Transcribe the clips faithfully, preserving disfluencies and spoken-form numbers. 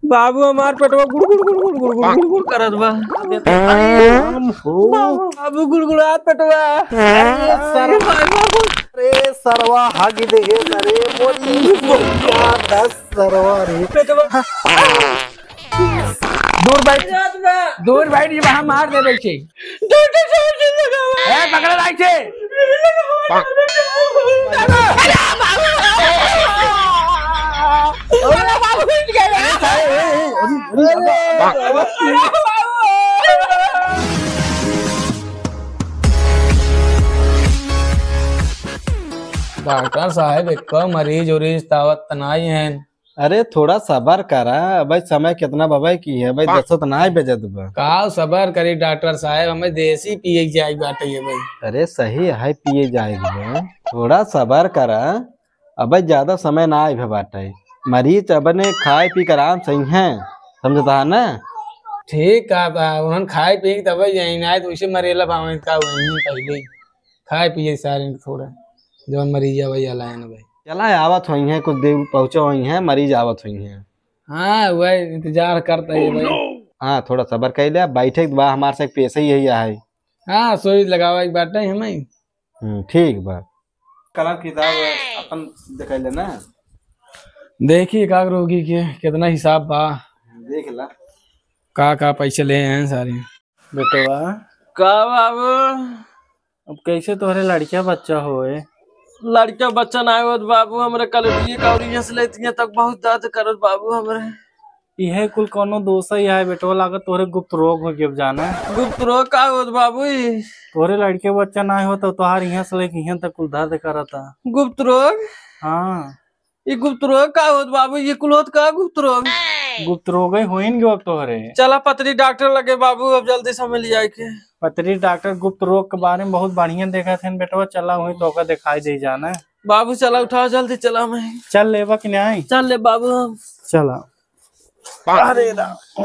बाबू, हमार पेटवा गुड़ गुड़ गुड़ गुड़ गुड़ गुड़ गुड़ गुड़ करत बा। अरे राम हो। बाबू, बाबू, गुड़गुड़ात पेटवा। अरे सर-, अरे सरवा, हागी दे हे सरे, मोरी दस सरवा रे। पेटवा। दूर बैठ, जात बा। दूर बैठ, ये वहाँ मार दे बैठे। डॉक्टर साहब जी लगावा। ए, पकड़ लाइट से। डॉक्टर साहब, एक मरीज उरीज तावत त नाई हैं। अरे, थोड़ा सबर करा, अबे समय कितना बबे की है, अबे हाँ। दसो तो ना बजत बा। का सबर करी डॉक्टर साहब, हमें देसी पिए जाए बाटे ये भाई। अरे, सही है, पिए जाए बा। थोड़ा सबर करा, अबे ज्यादा समय ना आए बाटे। मरीज अब ने खाए पी के आराम से ही हैं, समझता है ना? ठीक कहा था, उन्होंने खाए पी के तब यही ना आए, तो उसे मरेला भावे का वही पहले ही। खाए पिए सारे थोड़ा, जब मरीज आवे वाला है ना भाई। चला, आवत होई हैं, कुछ देर पहुँचा होई हैं, मरीज आवत होई हैं। हाँ, वही इंतजार करता है भाई। हाँ, थोड़ा सबर कर ले, बैठे के बाद हमारे से एक पेशा ही यही है। हाँ, सुई लगावा एक बाटे हमें। हम्म, ठीक बा। कलम किताब अपन दिखाई लेना। देखी का रोगी के कितना हिसाब बा। देख ला। का का पैसे ले हैं सारे। बेटवा। का बाबू? अब कैसे तोहरे लड़किया बच्चा होए? लड़का बच्चा ना होत बाबू, हमरे कलेजिए का और यस लेती है तक बहुत दर्द करत बाबू हमरे। इहे कुल कौनो दोष ही है बेटवा, लागत तोहरे गुप्त रोग हो गया जाना। गुप्त रोग का होत बाबू ई? तोहरे लड़के बच्चा ना होत तो तोहार यहाँ से लेके यहाँ तक कुल दर्द करता। गुप्त रोग? हाँ। ई गुप्त रोग का होत बाबू? ई कुल होत का गुप्त रोग? गुप्त रोग ही होइन गयो अब तोहरे। चला पतरी डॉक्टर लगे बाबू, अब जल्दी से हमें ले जाए के। पतरी डॉक्टर गुप्त रोग के बारे में बहुत बढ़िया देखत हैं बेटवा, चला वहीं तोहका दिखाई दे जाना। बाबू चला उठाओ जल्दी चला मैं। चल लेबा कि नहीं? चल ले बाबू हम। चला। अरे राम।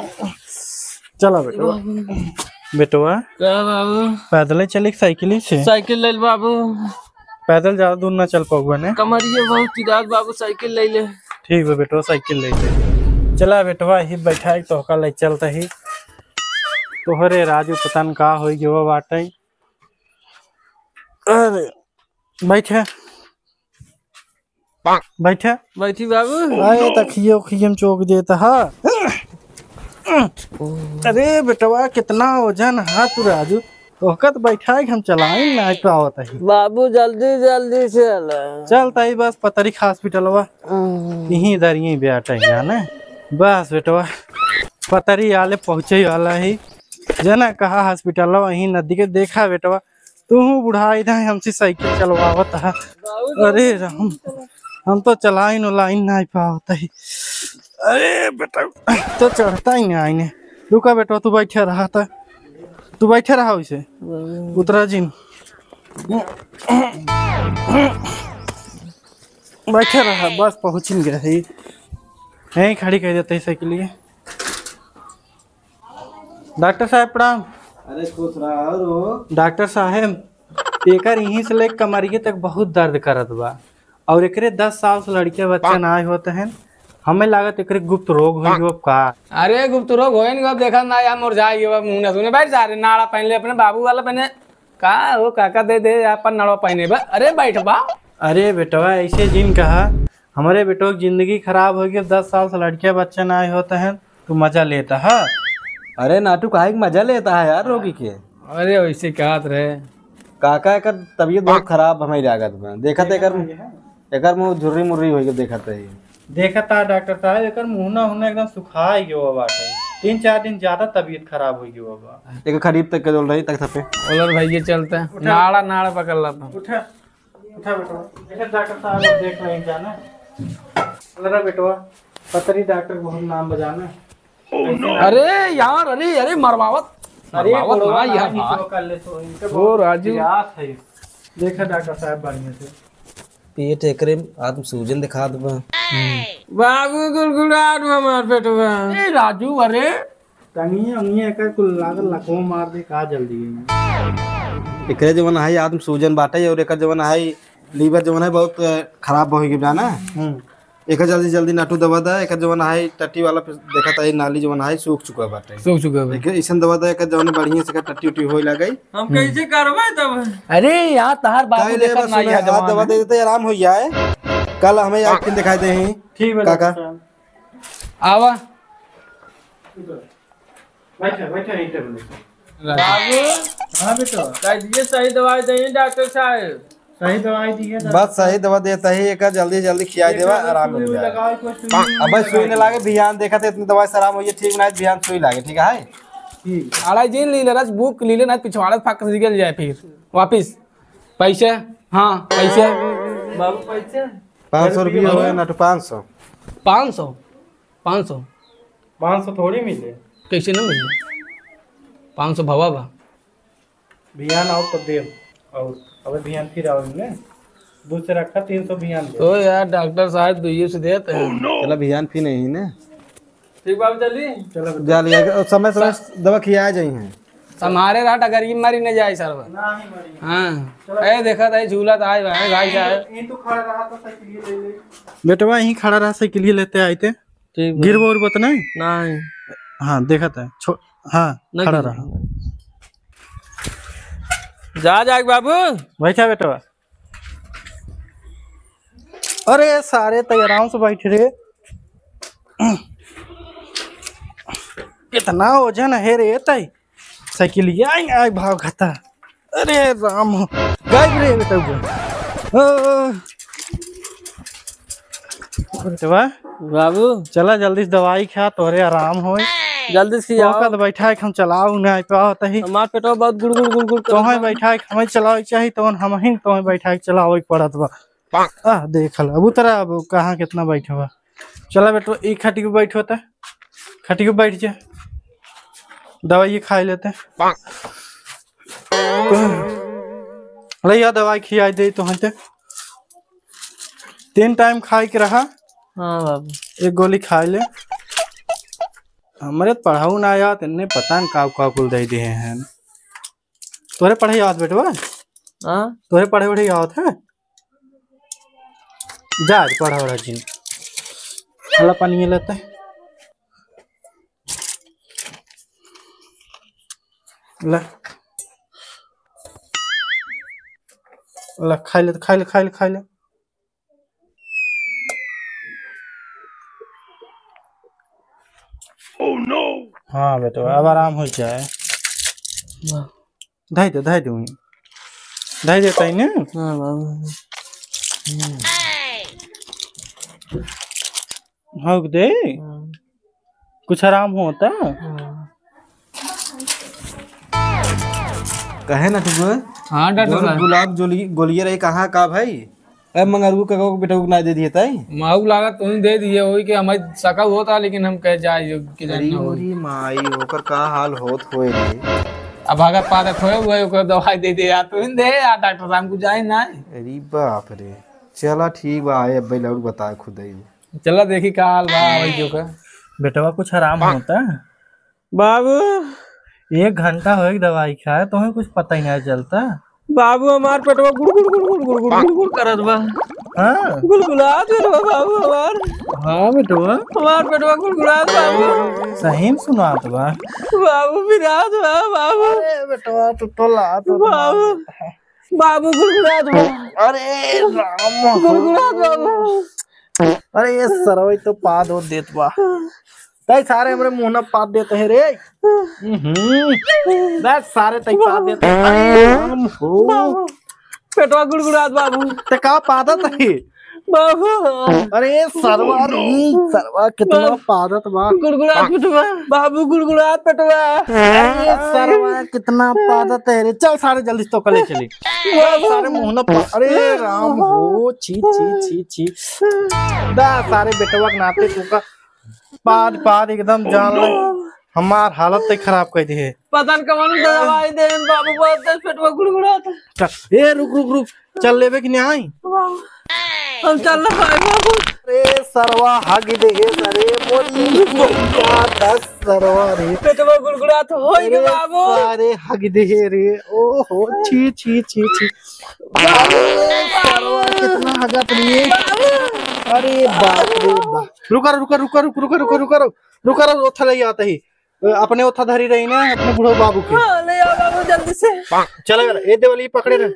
चला बेटवा। बेटवा। का बाबू? पैदल ही चली कि साइकिल ही से? साइकिल ले ले बाबू। पैदल ज्यादा दूर ना चल पाऊंगा ने। कमरिया बहुत पिरात बाबू, साइकिल ले ले। ठीक बा बेटवा, साइकिल ले ले। चला बेटवा, ही बैठा है तोहका ले चलता ही। तोहरे राजू पता न का होई गयो बाटे। अरे बैठे। बैठे। बैठी बाबू। आए त खियो खियम चोक देता हा। अरे बेटवा, कितना वजन हा तू राजू, तोहका त बैठाए के हम चलाइन ना पावत ही। बाबू जल्दी जल्दी से चला। चलता ही बस पतरी हॉस्पिटलवा। हम्म। यहीं दरिये बेटा है ना। बस बेटवा, पतरी आले पहुँचे वाला ही। जना कहा हॉस्पिटलवा यहीं नदी के। देखा बेटवा, तू बुढ़ाई था हमसे साइकिल चलवावत हा। अरे राम, हम तो चलाइन उलाइन नहीं पावत ही। अरे बेटा, तो चढ़ता ही नहीं आईने। रुका बेटा, तू बैठे रहा था, तू बैठे रहा वैसे। उतरा जिन, बैठे रहा, बस पहुँच गए ही। यहीं खड़ी कर देते ही साइकिल। डॉक्टर साहब प्रणाम। अरे खुश रहा हो। डॉक्टर साहब, एकर यहीं से लेके कमरिए तक बहुत दर्द करत बा, और एकरे दस साल से लड़के बच्चा ना आए होत हैं। हमें लागत एकरे गुप्त रोग हो गयो का। अरे गुप्त रोग होए ना, देखा ना यार, मुरझा गयो बा, मुंह ना सुने। बैठ जा रे, नाड़ा पहन ले, अपने बाबू वाला पहने। का हो काका, दे दे अपन नाड़ा पहने बा। अरे बैठ बा। अरे बेटवा, ऐसे जिन कहा, हमारे बेटो की जिंदगी खराब हो गई। दस साल से लड़के बच्चे ना आए होत हैं, तू मजा लेता है। अरे नाटू, काहे के मजा लेता है यार रोगी के? अरे वैसे कहत रहे। काका, एकर तबीयत बहुत खराब हमें लागत बा। देखत एकर, एकर मुंह झुर्री मुर्री होई के देखत रही। देखत है डॉक्टर साहब, एकर मुंहना हुना एकदम सुखाई गयो बाटे। तीन चार दिन ज्यादा तबीयत खराब हो गयो बा। एकर खरीद तक के जोल रही तक सपे। ओलर भाई ये चलता है। उठा। नाड़ा, नाड़ा पकड़ ला तू। उठा। अच्छा बेटवा, अच्छा डॉक्टर साहब देख लें जाना। अरे बेटवा, पतरी डॉक्टर बहुत नाम बजाना। अरे यार, अरे, अरे, मरवावत, अरे मरवावत गोड़वा ना ना यार, नीचे हाँ। कर ले तो, इनके ओ बहुत राजू। प्रयास है। देखा डॉक्टर साहब बढ़िया से। पेट एकरे आत्म सूजन दिखा दबा। बाबू गुड़गुड़ात हमार पेटवा। ए राजू, अरे। टंगिया उंगिया एकर कुल लागल लकवा मार दे का जल्दी में। एकरे जवन है आत्म सूजन बाटे और एकर जवन है लीवर जवन है बहुत, अ, खराब हो गई बा ना। हम्म। एकर जल्दी जल्दी नाटू दवा दा, एकर जवन है टट्टी वाला पे देखत है, नाली जवन है सूख चुका बाटे। सूख चुका बा। एकर ऐसन दवा दा, एकर जवन बढ़िया से एकर टट्टी उट्टी होए लागे। हम हम्म। कैसे करबे तब? अरे, यहाँ तहार बाबू काहे ले देखत बस ना, उन्हें यहाँ आज जवान दवा है। दे देते, आराम हो जाए। कल हमें आँख फिर दिखाई दे ही। ठीक बा, काका। डॉक्टर साहब। आवा। बैठा, बैठा, यहीं टेबल पे। बाबू। हाँ बेटा। कह दिए सही दवाई दे डॉक्टर साहब। सही दवाई दी है बस सही दवा देता ही, एका जल्दी जल्दी खियाई देवा, आराम हो जाए। अबे सुई न लागे, बिहान देखा थे इतनी दवाई से आराम होइए, ठीक ना है, बिहान सुई लागे, ठीक है? ठीक। अढ़ाई दिन लीले, रस बुक लीले ना, पिछवाड़े फाक से निकल जाए फिर वापिस। पैसे? हाँ, पैसे। बाबू, पैसे? पाँच सौ रुपये हो गए ना, तो पाँच सौ। पाँच सौ? पाँच सौ? पाँच सौ थोड़ी मिले। कैसे ना मिले? पाँच सौ भवा बा। बिहान आओ तो देब। और अबे बिहान फिर आओ ने। दो से रखा, तीन सौ बिहान दे। तो यार, डॉक्टर साहब, दुइये से देते हैं। चला, बिहान फिर नहीं ने। ठीक बाबू, चली? चलो। जा लिया, और समय, समय दवा खिया जाई हैं। हमारे रात अगर ये मरी न जाए, सरवा। ना ही मरी। हाँ। चलो। ए, देखा था, झूला था, भाई, भाई साहब। यहीं तो खड़ा रहा, तो साइकिल ले ले। बेटवा, यहीं खड़ा रहा, साइकिल लेते आते। ठीक बा। गिरबो उरबो तो नहीं? नहीं। हाँ, देखा था। छो-, हाँ, नहीं खड़ा गिरबो। रहा। जा, जा, बाबू। बैठा बेटवा। अरे सारे, तै आराम से बैठ रे। कितना वजन है रे तै? साइकिलिया आई, आई भाव खाता। अरे राम हो, गायब रे बेटा वो। ओ, बेटवा, बाबू। चला जल्दी से दवाई खा, तोहरे आराम होए। जल्दी से खियाओ। मौका तो बैठा है, हम चलाओ ना, तो आवत ही। हमार पेटवा बहुत गुड़गुड़ गुड़गुड़ करत तोहे बा। बैठा है, हमें चलावे के चाही, तो हम ही तोहे बैठा के चलावे के पड़त बा। आह, देख ल, अब उतरा, अब कहाँ कितना बैठवा। चला बेटवा, ई खटिया पे बैठो त। खटिया पे बैठ जा। दवाई ये खा लेते। ले या दवाई खियाई दे तो हटे। तीन टाइम खाए के रहा। हाँ बाबू। एक गोली खा ले। हमरे पढ़ाऊ ना आया, तेने पता न का, का कुल दे दिए हैं। तोरे पढ़े आवत बेटवा? हाँ? तोरे पढ़े वढ़े आवत है? जा, आज पढ़ा वढ़ा जी। हला पानी ये लेते। ले। ले, खाई ले, खाई ले, खाई ले, खाई ले। Oh no! हाँ बेटवा, अब आराम हो जाए। वाह। धइ दे, धइ दे वहीं। धइ दे तई ने? हाँ बाबू। हम्म। हौक दे। हाँ। कुछ आराम होता? हाँ। कहे ना ठीक है? हाँ, डॉक्टर साहब। गुलाब जोली-, गोलिये रही कहाँ का भाई? ए, मंगरू का को बेटा को ना दे दिए ताई? माऊ लागत तुम दे दिए, वही के हमारे सका होता, लेकिन हम कह जाए जो कि अरे जानना हो। मोरी माई, ओकर का हाल होत होए रे? अब अगर पादक होए, वो ओकर दवाई दे दे यार, तुम दे यार, डॉक्टर साहब को जाए ना। अरे बाप रे, चला ठीक बा, आए अब भाई लौट बताए खुद ही। चला देखी का हाल बा, वही जो का। बेटवा कुछ आराम होता? बाबू। एक घंटा होए दवाई खाए, तोहे कुछ पता ही नहीं चलता। बाबू, हमार पेटवा गुड़ गुड़ गुड़ गुड़ गुड़ गुड़ गुड़ गुड़ करत बा। हाँ। गुलगुलात पेटवा बाबू हमार। हाँ बेटवा। हमार पेटवा गुलगुलात बाबू। सही में सुनात बा। बाबू, पिरात बा बाबू। अरे बेटवा, तू तो ला, तू तो ला। बाबू, बाबू गुलगुलात बा। अरे राम। गुलगुलात बाबू। अरे ये सरवा तो पाद हो देत बा। तई सारे हमरे मुंह न पाद देत है रे। हम्म। बस सारे तई पाद देत है। अरे राम हो। बाबू, पेटवा गुड़गुड़ात बाबू। ते का पादत है? बाबू। अरे सरवा रे, सरवा कितना बाबू। पादत बा। गुड़गुड़ात पेटवा। बाबू गुड़गुड़ात पेटवा। अरे सरवा कितना पादत है रे। चल सारे जल्दी से तो कले चली। बाबू। सारे मुंह न पा-, अरे राम हो, छी, छी, छी, छी। दा सारे बेटवा के नाते तू का पाद, पाद एकदम जान ले। हमार हालत तक खराब कर दिए। पता न कौन दवाई दे बाबू, बहुत तेज पेटवा गुड़गुड़ात। चल, ए रुक, रुक, रुक। चल लेबे कि नहीं? बाबू, हम चल ना पाए बाबू। अरे सरवा हग दे हे सरे, मोरी दस सरवा रे। पेटवा गुड़गुड़ात होई गे अरे बाबू। सारे हग दे हे रे। ओहो, छी, छी, छी, छी। अरे सरवा कितना हगत रे। बाबू। अरे बाप रे बाप। रुका, रुका, रुका, रुका, रुका, रुका, रुका, रुका, रुका, ओथा ले आता ही। अपने ओथा धरी रही ना, अपने बूढ़ो बाबू के। हाँ, ले आओ बाबू, जल्दी से। चला यार, ए देवली पकड़े रहे,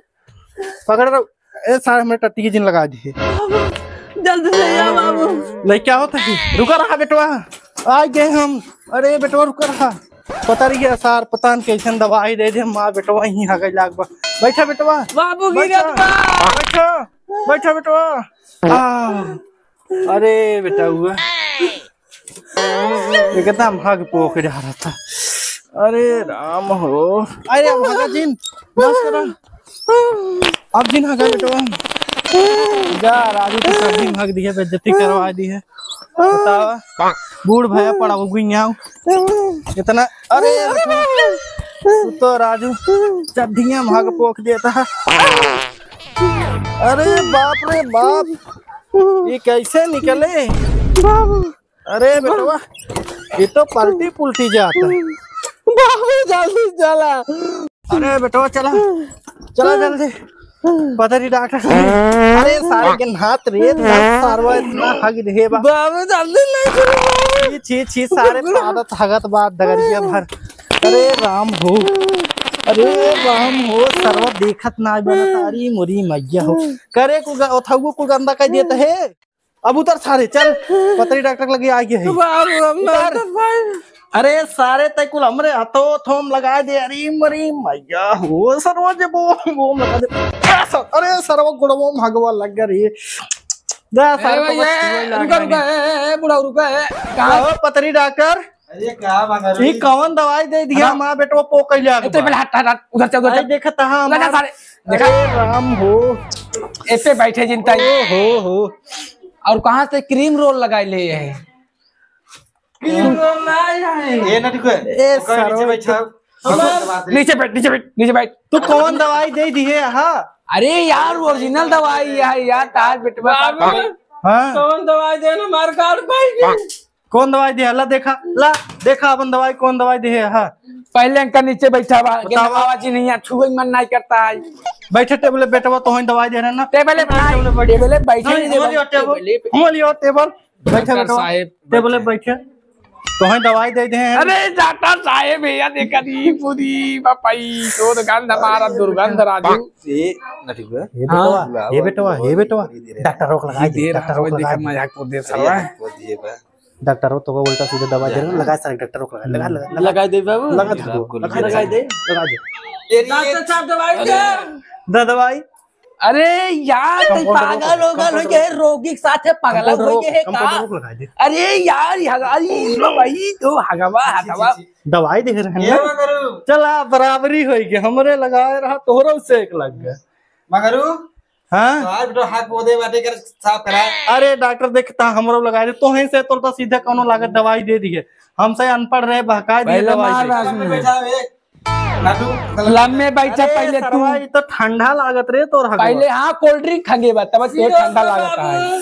पकड़े रहो। ए सारे हमरे टट्टी के जिन लगा दिए। बाबू, जल्दी से आओ बाबू। ले क्या होता है? रुका रहा बेटवा, आ गए हम। अरे बेटवा रुका रहा। पता नहीं है सार, पता नहीं कैसन दवाई दे दे, माँ बेटवा यहीं हगै लाग बा। बैठा बेटवा। बाबू बैठा। गिरत बा। बैठा, बैठा बेटवा। आ, अरे बेटा हुआ। एकदम हग पोक जा रहा था। अरे राम हो। अरे अब हगा जिन, बस करा। अब जिन हगा बेटवा। जा राजू तो सब दिन हग दिए, बेइज्जती करवा दी है। बतावा, बूढ़ भया पड़ा हो गुइयाव। इतना, अरे बेटवा, तू तो राजू चड्ढिया में हग पोक देता है। अरे बाप रे बाप, ये कैसे निकले? बाबू। अरे बेटवा, ये तो पलटी पुलटी जाता है। बाबू जल्दी चला। अरे बेटवा चला, चला जल्दी। पतरी डॉक्टर। अरे सारे के हाथ रे, सारवा इतना हग रहे बा। बाबू जल्दी ले चलो बाबू। छी, छी, छी, सारे पादत हगत बा डगरिया भर। अरे राम हो, अरे राम हो, सरवा देखत ना बनत। अरे मोरी मैया हो, करे कुल ग-, ओथौगो कुल गंदा कर देत है। अब उतर सारे, चल, पतरी डॉक्टर लगे आ गए है। बाबू, हम ना उतर। उतर पाए। अरे सारे तै कुल हमरे हथो थोम लगा दे। अरे मोरी मैया हो, सरवा जे बोम बोम लगा दे। अरे सरवा गुड़वो में हगवा लग गया रे। जा, ए सारे को भैया, बस छुए रुका, लाग रुका, नहीं। ए, ए, बुढ़ा, रुका, ए, कहाँ कहो पतरी डॉक्टर? अरे, का बना रही? ई कौन दवाई दे दिया? हाँ। माँ बेटवा पोक कैले आग ए, तो बा। पहले हट, हट, हट, उधर से, उधर उधर से। देखत हा उधर से हमार। सारे, देखा। अरे राम हो। ऐसे बैठे जिनता ही। ओ हो हो। और कहाँ से क्रीम रोल लगाए ले है? क्रीम रोल ना आया है। ए, ना ठीक है। ए, ओकर नीचे सरो, बैठा। नीचे बैठ, नीचे बैठ, नीचे बैठ। तू कौन दवाई दे दिए हा? अरे यार, ओरिजिनल दवाई है यार, तार बेटवा का। बाबू, हाँ। कौन दवाई देना, मार काट पाएगी? कौन दवाई दिया? ला देखा, ला देखा अपन दवाई, कौन दवाई दिए हा? पहले अंकल नीचे बैठा बा, बतावा। बाबा जी नहीं, छुए मन नहीं करता है। बैठे टेबल पे बेटवा, तोहई दवाई दे रहे ना। टेबल पे बैठे, टेबल पे बैठे। हाँ, टेबल, टेबल, टेबल, टेबल। टेबल। बैठे डॉक्टर बेटवा, साहेब, टेबल पे बैठे। बैठे। तोहई दवाई दे दे हैं। अरे डॉक्टर साहेब, भैया देखा दी पूरी बपई, तो गंध मारा, दुर्गंध राजू। ये ना ठीक है। ये हाँ। बेटवा, ये बेटवा, ये बेटवा। डॉक्टर रोक लगा दे, डॉक्टर रोक लगा दे। मजाक को दे साला। डॉक्टर हो तो उल्टा सीधा दवा दे रहे, लगा सारे डॉक्टर रोक लगा, लगा, लगा, लगा दे बाबू। लगा दे, लगा दे, लगा दे। डॉक्टर साहब दवाई दे। दे दवाई। अरे यार, तू पागल हो गए, रोगी के साथ है, पागल हो गए है का? अरे यार, ये हगाई, भाई, तो हगवा, हगवा। दवाई दे रहे हैं। चला, बराबरी होई के, हमरे लगाए रहा, तोहरो से एक लग गए। मगरू, हाँ? तो आज तो हाथ वो दे बाटे कर साफ करा। अरे डॉक्टर, देखता हमरो लगा दे, तोहे से तोर तो सीधे कोनो लागत दवाई दे दिए। हमसे अनपढ़ रहे, बहका दिए पहले दवाई मार दे। रहा सुन। बैठा है। लम्बे बैठा अरे पहले तू। सरवा, ई तो ठंडा लागत रे तोर हगवा। पहले हाँ, कोल्ड ड्रिंक खा गए बा, तब तो ठंडा लागत है।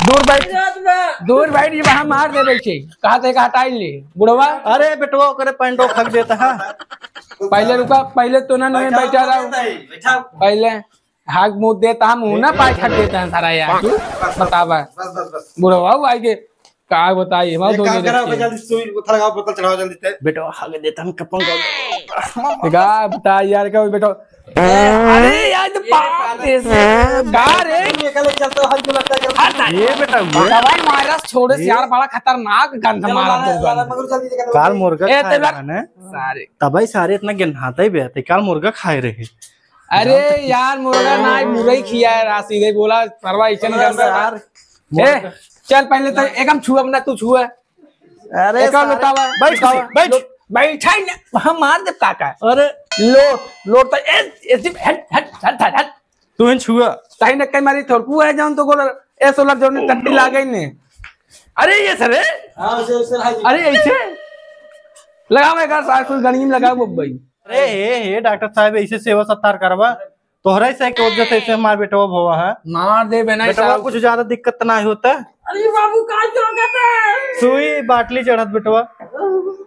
दूर बैठ, दूर बैठ, ये वहाँ मार दे बैठे। कहा थे, कहा हटाई ले, बुढ़वा। अरे बेटवा, ओकरे पैंटो खक देता है। पहले रुका, पहले तो ना, ना बैठा रहो। पहले हाथ मुंह देता, हम मुंह ना पाए खक देता है सारा यार। बतावा। बस, बस, बस। बुढ़वा आई के का बताई, हमारा एक दो काम दे करा, रखे। जल्दी सुई उठा लगाओ, बोतल चढ़ाओ जल्दी से। बेटा, हग देता हम कपंग का। का बता यार, का बेटा? अरे यार, तो ये पाप पागल दे से। का रे? ये कल चलता हर जो लगता है, चलता हट ना। ये बेटा, ये दवाई वायरस छोड़े से ये यार, बड़ा खतरनाक गंध चलो, मारा लाला, दो लाला, गंध। मगर जल्दी से, काल मुर्गा ए, खाए तेरा रहा ने। सारे। तबई सारे इतना गिन्हाते भी आते, काल मुर्गा खाए रहे। अरे जानते यार, मुर्गा ना, मुरई खिया है रात सीधे, बोला, "सरवा, ऐसे नहीं अरे करता यार।" ए, चल, पहले तो एकदम छुआ, अपना तू छुआ। अरे एक और सारे, बतावा, बैठ, बतावा। बैठ। लो, बैठा ही ना, हम मार दे काका। अरे। लोट, लोट तो, ए, ए, हट, हट, हट, हट, हट। तू ही छुआ। ताही न कई मारी थोड़कू है, जौन तो गोल, ए, सोलर जौन टट्टी लागे ने। अरे, ये सर, ए? हाँ, उसे, उसे लाई। अरे, ऐसे? लगावे का सार, कुछ गणिम लगाओ, बब्बई। अरे हे, हे, डॉक्टर साहब, ऐसे सेवा सत्कार करबा? तोहरे से के वजह से ऐसे हमार बेटवा भवा है। मार दे बेना बेटवा, साहब। कुछ ज्यादा दिक्कत ना होता। अरे बाबू, का चौका था? सुई बाटली चढ़त बेटवा।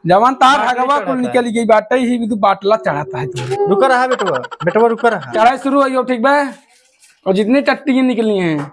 जवान तार बाटली हगवा चढ़त कुल है। निकल गई बाटे ही, भी तू बाटला चढ़त है तू। रुका रहा बेटवा, बेटवा रुका रहा। चढ़ाई शुरू हो, ठीक बा? और जितनी टट्टी निकली हैं,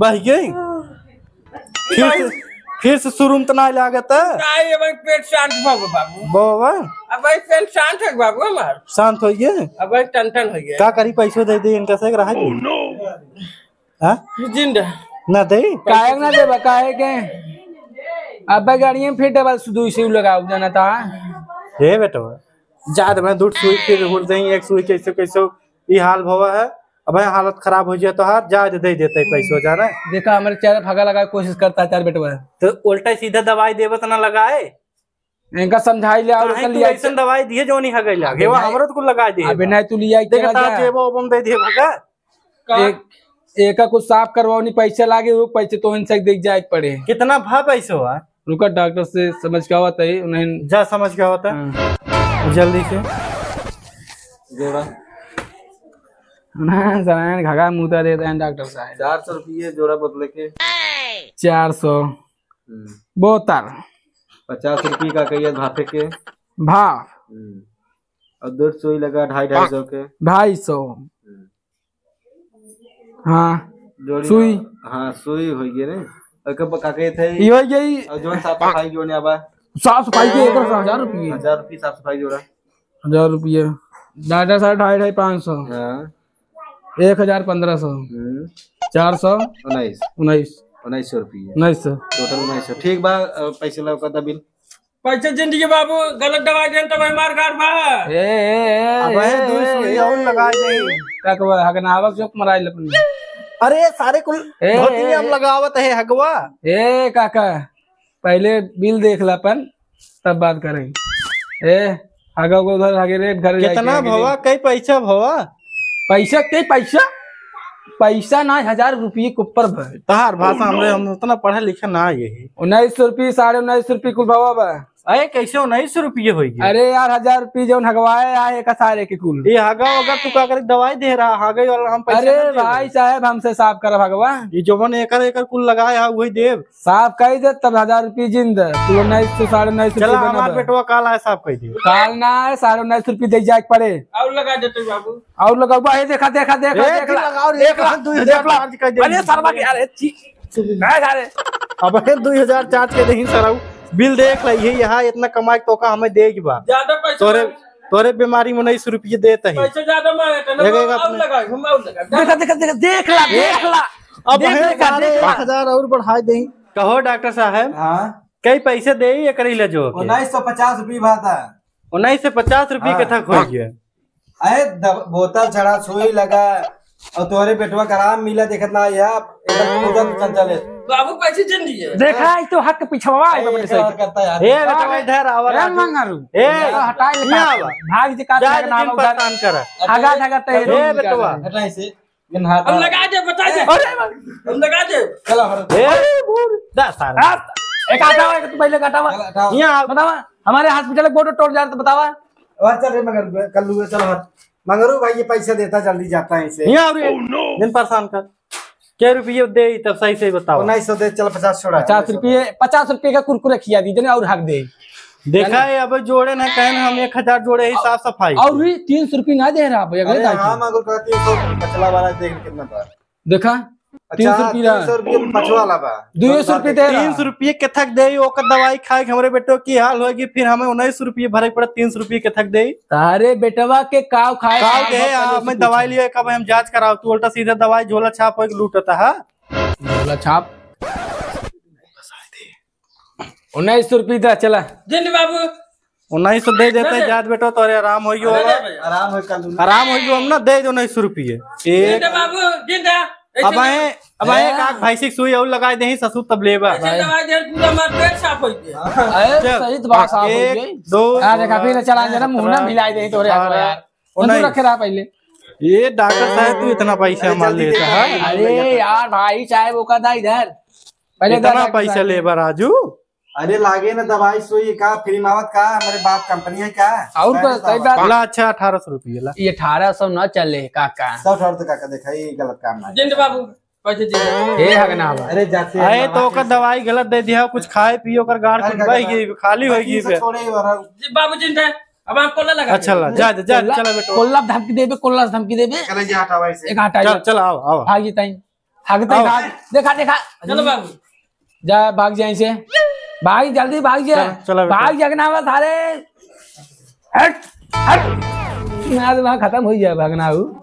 बह गई। फिर से, फिर से शुरू में तो ना लागत है। नहीं, अब पेट शांत भव बाबू। बाबा। अब पेट शांत है बाबू हमार। शांत हो गए? अब टन टन हो गया। का करी, पैसों दे दे इनका से रहा। हाँ? जिंदा। ना दे? काहे ना देबा, काहे के? अब गाड़िए में फिर डबल सु-, दुई सुई लगाओ, जाना था। हे बेटवा, जा दे, मैं दूठ सुई फिर हुर दें, एक सुई कैसे कैसे ई हाल भवा है। अब हालत खराब हो जाए तो हाथ जा दे, दे देते पैसों, जाना। देखा, हमारे चेहरा फगा लगाए कोशिश करता है तार बेटवा। तो उल्टा सीधा दवाई देबे तो ना लगाए। इनका समझाई ले और अबे कर नहीं, तू लिया। ऐसन दवाई दिए जो नहीं हगई लागे। अबे वो नहीं। हमरो तो कुल लगाई दिए। अबे नहीं, तू लिया देख, चला ता जा। जेबो ओबम दे दिए भगा। का? एक, एका कुछ साफ करवाओ नहीं, पैसे लागे, वो पैसे तो इनसे देख जाए के पड़े। कितना भा पैसे हुआ? रुका, डॉक्टर से समझ के आवत है, उन्हें जा समझ के आवत है। हाँ। जल्दी से। जोड़ा। ना, सरायन घगा मुता देते हैं डॉक्टर साहब। चार सौ रुपये जोड़ा बदले के। चार सौ। हम्म। बोतल। पचास रुपये का कहिए भापे के। भाप। हम्म। और दो सुई लगा ढाई, ढाई सौ के। ढाई सौ। हम्म। हाँ। जोड़ी सुई। हाँ, सुई हो गई रे। और कब का कहे थे? ये हो गई। और जोन साफ सफाई जोन आबा। साफ सफाई के एक हजार रुपये। हजार रुपये साफ सफाई जोड़ा। हजार रुपये। डॉक्टर साहब, ढाई, ढाई, पाँच सौ। हाँ। एक हजार पन्द्रह सौ। हम्म। चार सौ। उन्नीस। उन्नीस। उन्नीस सौ रुपये। उन्नीस सौ। टोटल उन्नीस सौ। ठीक बा, अ, पैसे लौका था बिल। पैसे जिंदगी बाबू, गलत दवाई देन तो भाई मार गाड़ बा। ए, ए, ए, अब है ए, दो ए, सुई ए, और ए, लगा दे। का कहवा, हगनावक चौक मराइल अपनी। अरे सारे कुल ए, धोती ए, हम ए। लगावत है हगवा। ए काका, पहले बिल देख ला अपन, तब बात करें। ए, हगा को उधर हगे रे, घर जाके कितना हगे रे। भवा, कई पैसा भवा? पैसा के पैसा? पैसा ना, हजार रुपये के ऊपर बा। तहार भाषा हमरे, हम उतना पढ़े लिखे ना आए ही। उन्नीस सौ रुपये, साढ़े उन्नीस सौ रुपये कुल भवा बा। अरे, कैसे उन्नीस सौ रुपये होई गए? अरे यार, हजार रुपये जौन हगवाए आए एक सारे के कुल। ये हगा वगा तू का करे दवाई दे रहा, हगे वाला हम पैसे अरे ना देब। भाई साहब, हमसे साफ कर भगवा। ये जौन एकर, एकर कुल लगाए हा, वही देब। साफ कही दे, तब हजार रुपये जिन दे। तू उन्नीस सौ, साढ़े उन्नीस सौ चला, रुपये हमार बना दे। बेटवा काल आए, साफ कही दे। काल ना आए, साढ़े उन्नीस सौ रुपये दे जाए के पड़े। और लगा देते बाबू। और लगाओ बा, ए, देखा, देखा, देखा, ए, देखा, फिर लगाओ रे, देखा। कहाँ दुई हजार दो हजार चार्ज कर दे? अरे, सरवा के, अरे, छी, ना, अरे। अब है दुई हजार चार्ज कर दे, सरऊ। बिल देख ले, ये यहाँ इतना कमाई तो का हमें दे के बा। ज्यादा पैसा तोरे, नहीं। तोरे बीमारी में उन्नीस रुपये देत है। पैसा ज्यादा मांगे तो ना, एक, एक और अपने लगाओ, हम और लगाओ। देखा, देखा, देखा, देख ला, देख ला। अब देख है ले, सारे देख ला। एक हजार और बढ़ा दे। कहो डॉक्टर साहब। हाँ। कई पैसे दे एकरे इलाजो के? उन्नीस सौ पचास रुपये भाता। उन्नीस सौ पचास रुपये हाँ। के थक हो गया। अरे दब-, बोतल चढ़ा, सुई लगा और तोहरे बेटवा का आराम मिला, देखत ना आया, एकदम पूरा चंचल है। बाबू पैसे जिन दिए। देखा, ई तो हक पिछवा आई अरे, बबले एक से। और करता यार। ए, बेटा, हाँ, इधर आवा, ए, राजू। मंगारू। ए, तो हटाए ले यहाँ काट। आवा। भाग जे काट जा, लगा ना जिन उधर। परेशान करा। आगा धागा ते ए, रोक बेटवा। हटा इसे। हम लगा दे, बता दे। अरे, हम लगा दे। चलो, हट। ए, दस साल। हाँ, एक हटावा, एक तू पहले हटावा। चलो, हटाओ। यहाँ आओ। बतावा, हमारे हॉस्पिटल में बोर्ड तोड़ जा रहा तो बतावा। और चल रे, मगर कल हुए, चलो हट। मगरू भाई, ये पैसा देता, जल्दी जाता है इसे। यहाँ आओ रे। Oh, no। दिन परेशान कर। क्या रुपये दे, तब सही से बताओ। उन्नीस सौ दे, चल, पचास छोड़ा। पचास रुपये, पचास रुपये का कुरकुरे खिया दीजिए ना, और हक दे। देखा है, अब जोड़े ना, कहें हम एक हजार जोड़े ही साफ सफाई। और भी तीन सौ रुपये ना दे रहा भैया, अरे गलत हाँ, आदमी। मगर कहती है, तो पछला वाला देख कितना बार। देखा, अच्छा, तीन सौ रुपया। तीन सौ रुपया पछवा वाला बा। दो सौ रुपया दे रहा। तीन सौ रुपया के थक दे, ओकर दवाई खाए के हमरे बेटो की हाल होगी, फिर हमें उन्नीस सौ रुपया भरे के पड़े, तीन सौ रुपया के थक दे। तारे बेटवा के काव खाए काव खाए दे, बहुत आ, पहले मैं से दवाई पूछे। लिए, कब हम जांच कराओ, तू उल्टा सीधा दवाई झोला छाप होके लूटता है। झोला छाप। उन्नीस सौ रुपया दे, चला। जिन बाबू। उन्नीस सौ दे देते, दे दे। जात बेटो, तोरे आराम होइयो अरे होगा। दे भैया। आराम हो कल। आराम होइयो, हम ना दे दो उन्नीस सौ रुपये। जिन एक दे बाबू, जिन दे। ऐसे अब आए, दे। अब आए, हाँ। एक आँख भैंसी की सुई और लगाए दे, ससुर तब लेबा। ऐसे दवाई दे, पूरा मार पेट साफ हो गया। अरे, चल। सही तो बात साफ हो एक, गई। दो, हाँ, देखा, फिर चला जरा मुंह ना बारह, मिलाई दे तोरे हाथ में यार। उन्नीस। तू रखे रहा पहले। ये डॉक्टर साहब, तू इतना पैसा अरे, मार जल्दी लेता दे, है। जल्दी दे। अरे यार, भाई साहब, ओका दा इधर। पहले इतना दा पैसा लेबा राजू? अरे लागे ना दवाई सुई का, फ्री में आवत का, हमारे बाप कंपनी है का? और तो सही बात। ला अच्छा, अठारह सौ रुपये ला। ये अठारह सौ ना चले काका। सौ अठारह तो काका देखा, ये गलत काम ना है। जिंद बाबू, पैसे दे। ए हगना बा। अरे जाते हैं अरे तो बाबा ओकर के दवाई गलत दे दिया, कुछ खाए पिए ओकर गाड़ अरे कुछ काका बह बा। गई, खाली हो बाकी गई सब बे। छोड़े ही वाला। जी बाबू जिंद है, अब हम कोल्ला लगा अच्छा दे। ला, जा, जा, जा, कोल्ला, चला बेटा। कोल्ला धमकी देबे, कोल्ला धमकी देबे। चले जा हटावा इसे। एक हटा चल, जा। चल, आओ, आओ। भाग जी ताई। हगते आओ। भाग। देखा, देखा। चलो बाबू। जा, भाग जा इसे। भाग, जल्दी भाग जा। चलो, चलो बेटा। भाग, जगना बस, अरे। हट, हट। ना तो वहाँ खत्म हो जाए, भागना हो।